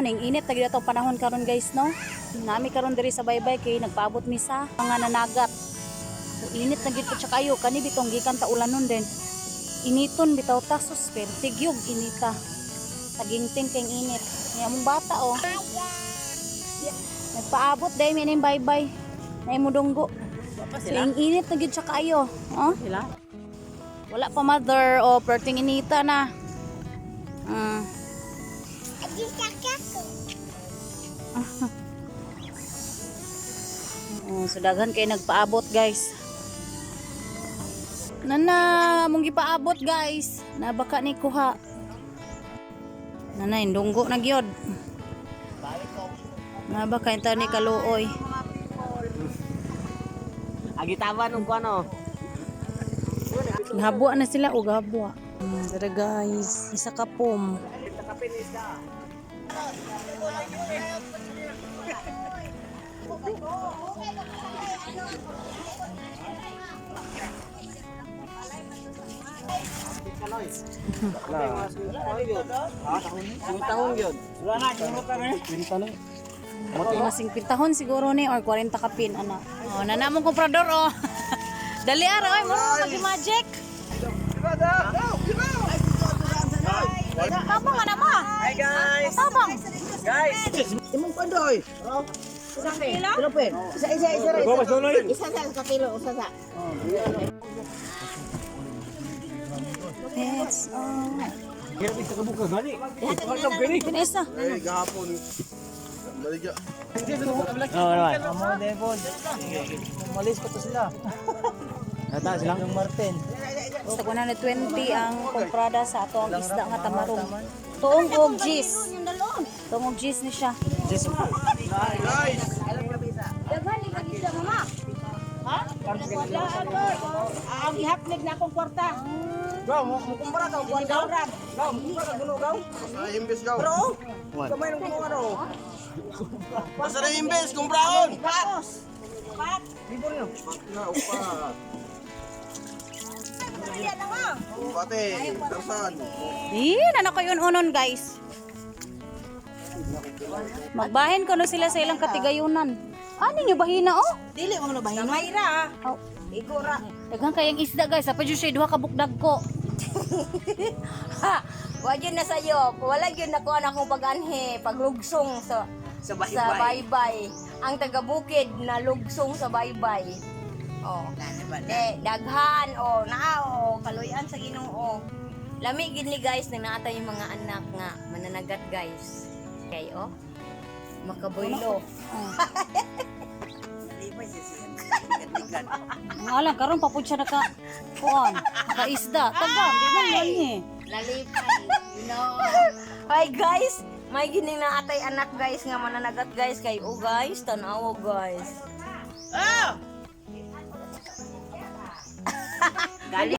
Ning init na gyud atong panahon karon, guys, no. Nami karon diri sa baybay kay nagpaabot mi sa mga nanagat. So, init na gyud po siya kayo kani bitong gikan ta ulanon din. Initon bitaw ta, sus, pero tigyog inita. Tagingting kay init. Nya among bata, oh. Nagpaabot dahil mi ning baybay. Na imudunggo. So, ing init na gyud siya kaayo. Oh? Sila? Wala pa, mother, o perting inita na. Oh, so daghan kay nagpaabot, guys. Nana, mong gipaabot, guys. Nabaka ni kuha. Nana, indunggo na gyud. Nabaka inta ni kaluoy. Agitaban og kuano. Habwa na sila og habwa. Dara, guys, isa ka pom. Tahon gyud. Wala na, kinurot na eh. Mga 50 hon siguro ni or 40 kapin ana. Oh, nana mong komprador, oh. Dali ara oy, mo mag magic. Tabang ana ma. Hi, guys. Tabang. Guys. Imong pandoy. Kilo? Isa isa isa ra. Isa sa kilo, usa sa. It's all. Kinesa. Eh, gahapon. Baligya. Oh, naman. Amo Devon. Umalis pa to sila. Nata sila. Yung Martin. Basta 120 ang komprada sa ato ang isda nga tamarong. Tuong og gis. Tuong og gis ni siya. Guys! Daghan ni kag isda, mama. Ha? Ang ihaplig na akong kwarta. Gaw, mo kumpara ka kuan gaw. Gaw, mo kumpara ka gulo gaw. Basta na imbes gaw. Kamay ng gulo ano. Basta na imbes, kumpraon! Pat. Pat. Libor nyo. Na, upat. Pati, tersan. Eh, nana ko yun unon, guys. Magbahin ko no sila sa ilang katigayunan. Ano nyo bahina, oh? Dili mo na bahin. Gamay ra. Oh. Igo ra. Daghan kayang isda, guys. Sa pa siya duha ka bukdag ko. Ha, wa gyud na sayo. Wala gyud na kuan akong pag-anhi, paglugsong sa Sa baybay. Ang taga bukid na lugsong sa baybay. Oh. De, daghan oh, naa oh, kaluyan sa Ginoo. Lami gid ni, guys, nang naatay yung mga anak nga mananagat, guys. Kay oh. Makaboylo. Ang alam karon pa pud siya naka kuan, naka isda. Taga, di man man eh. Lalipay, you know. Hi guys, may gining naatay anak, guys, nga mananagat, guys, kay oh guys, tan-awa, guys.